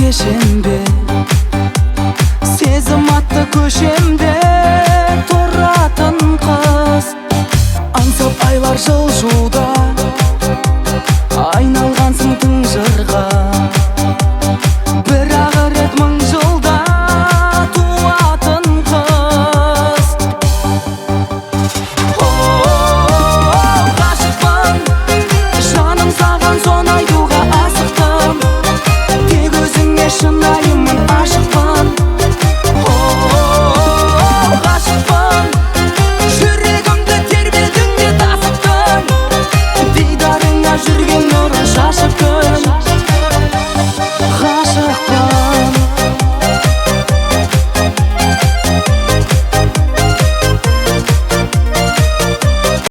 Кешем бе, сезім атты көшемде тұратын қыз. Аңсап айлар жылжуда.